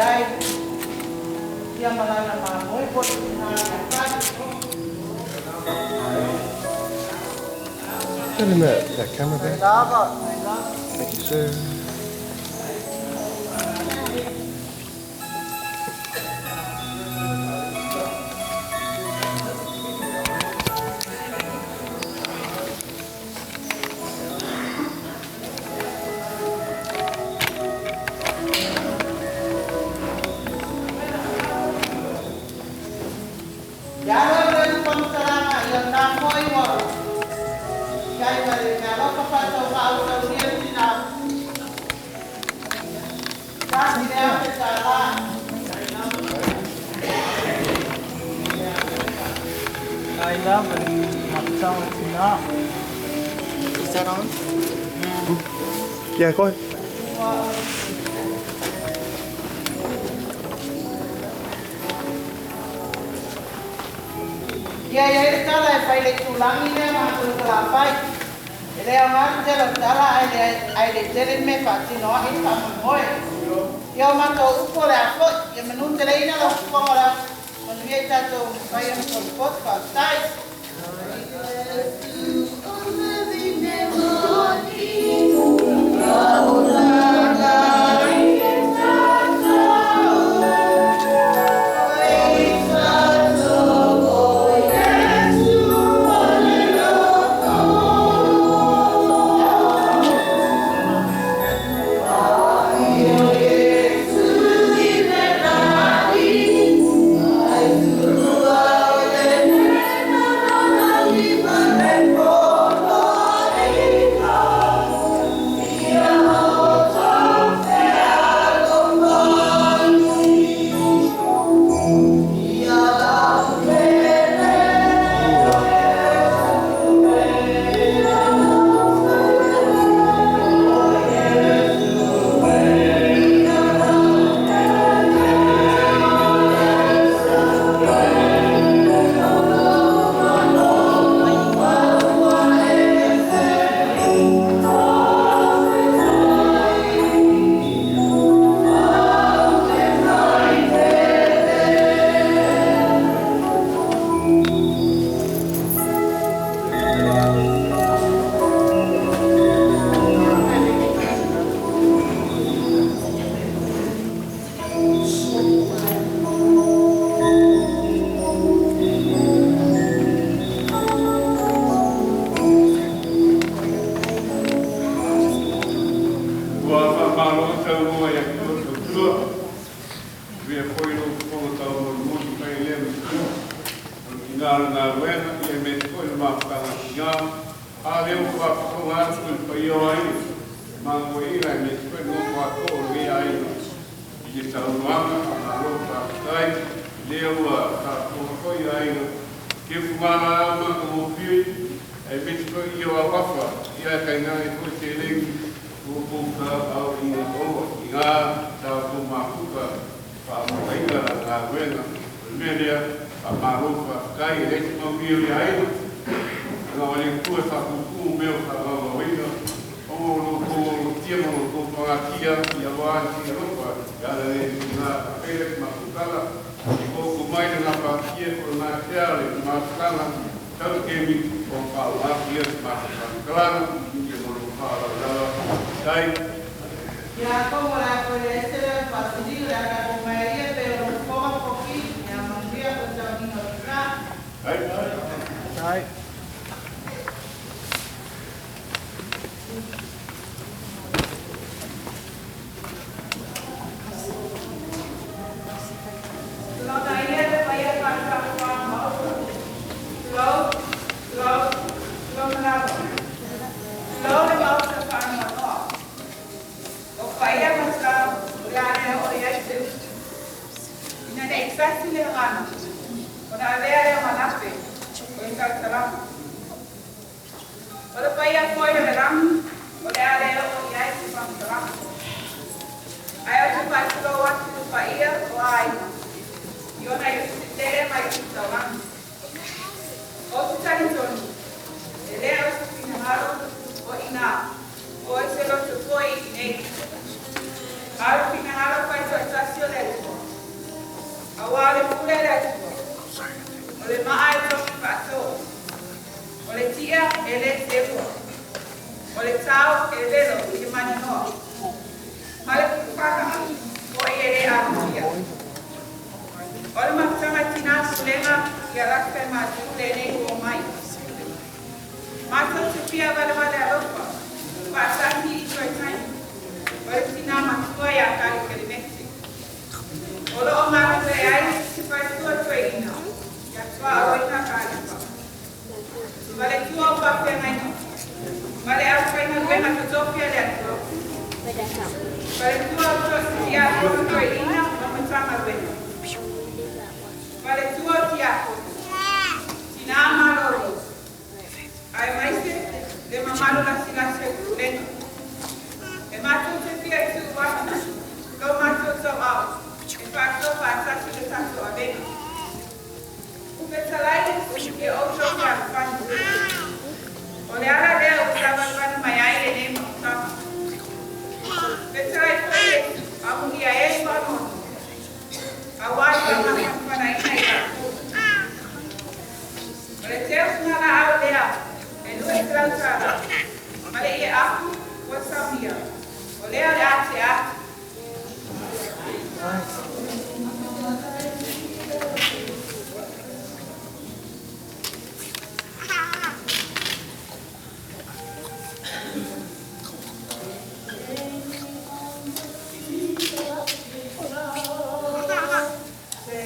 ai. Ia ma lana mamoe foi i Turn that camera back. Thank you, sir. I love it. Is that on? Yeah, go ahead. Ia ia le tala e fai le tūlangi lea ma tulu la fai. E lea ngā te lo tala ai le tele me whātino ahi wha moe. Ia o mātou upo le a foi, ia manu te leina lo kuponga la manuia i tātou whai ana pōt whātai. tofia le Atua. Faletua o Tiakono Toeaina ma Matagaluega. Faletua o Tiakono, Tina Malolo, aemaise le mamalu lasilasi o le Pulega. E matou te fia tu'u atu lo matou tau'ao e fa'atoa fa'atasi le tatou avega. Ua fetalai Iesu ia outou fealofani. O le ala lea ua savalivali mai ai lenei mafutaga. Fetalai foi Iesu, amuia e le faanono, auā le faamafanafanaina i latou. O le teusugala'au lea e 200 tala, ma le ie afu ua saumia, o lea o le a tea atu.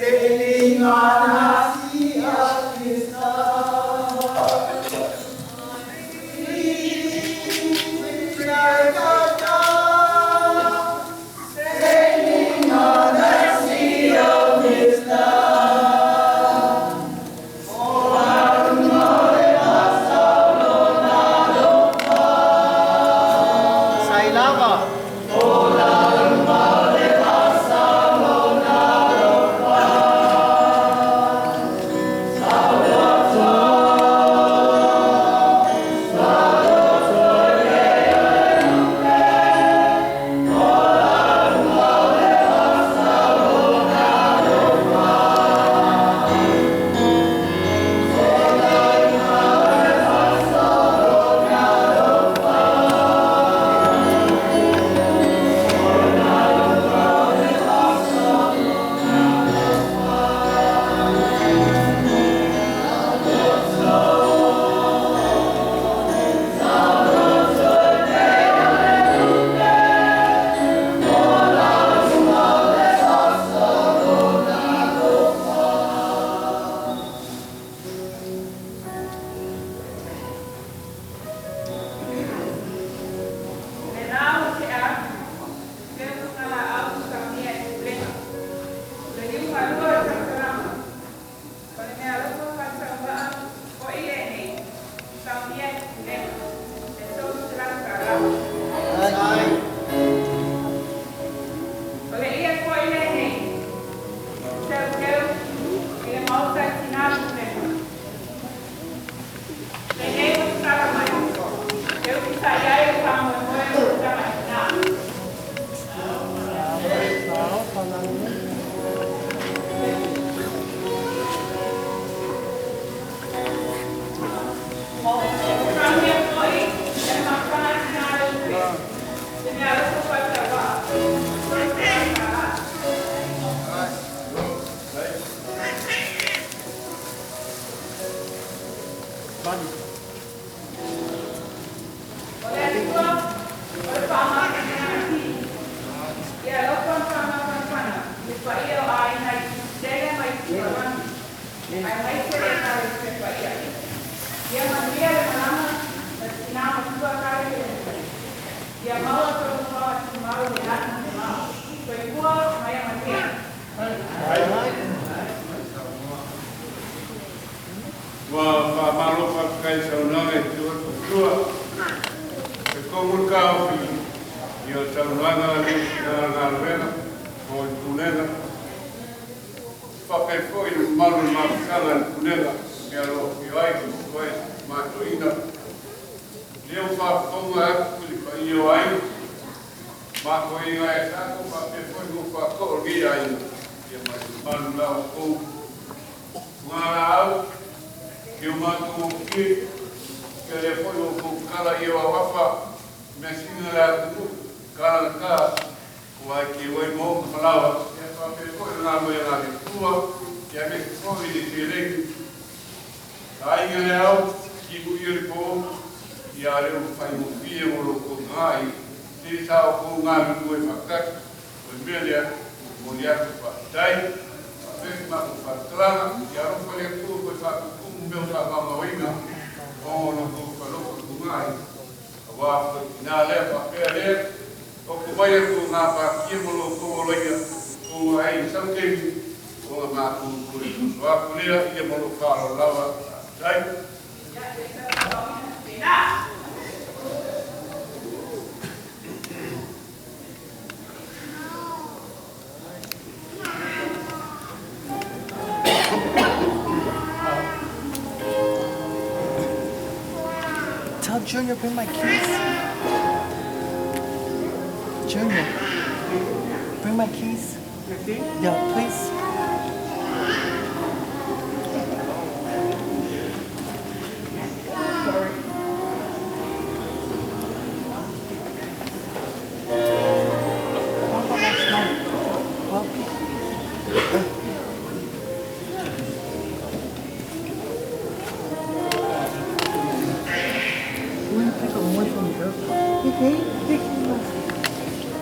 Sailing on a sea of His love. Like a dove, sailing on the sea of His love. Sailava. Le la ua te'a atu teusugala'au saunia e Pulega. O le liugalua o le tautalaga, o le mealofa fa'atauva'a fo'i lenei saunia e Pulega e 300 talā. O le ie fo'i lenei teuteu i le maota e tinā Pulega. Lenei ua tatala mai e ukisa'i ai le fa'amoemoe o mafutaga a tinā. Saunia fo'i e le mafutaga a tinā le lupe le mealofa fa'atauva'a 300 talā. O le Atua o le fa'amafanafanaga ia alofa ma fa'amafanafana i le paia o aiga i Tusitele ma i Tualagi aemaise le Ekalesia paia. Ia manuia le malaga ma tinā matua kale. Ia maua tonu fao tumau le lagi mamao. Soifua ma ia manuia. Ua fa'amalo fa'afetai saunoaga i tua tua e komu le taofi i o saunoaga a le galuega o le pulega fa'apea fo'i le mamalu le mafutaga le pulega e aloafio ai ai matoina lea ua faafofoga atu i le paia o aiga makoiga e tatou fa'apea fo'i mo fa'ato'o lenei aiga ia ma le mamalu la outou tugala'au ke o matou ofie ke lea fo'i o kou kala ia auafa mea sina le atunuu kala na ka ua ai ke uai mo ma falaoa ia fa'apea fo'i le galuega a le Atua ia me fo'i le seleni aiga le ao kimu ia le pō ia le o faigofie mo lo kou gai te sa o kou galulue fa'atasi o le mea lea mo le atu fa'atai fa'apea matou fa'atalaga ia alofa le Atua koe fa'atutumu mea o fa'amaumauina o lo kou falofa tugai. Ua foi tina lea faapea lea, o ku mai atu ngā pākia mo lo kou olaia, o ai sau teimi, o nga mātou kuri tuso aku lea, ia mo lo whaalo lava. Tai. Tell Junior bring my keys. Junior, bring my keys. Yeah, please. What about last night? Well, we pick up more from the airport.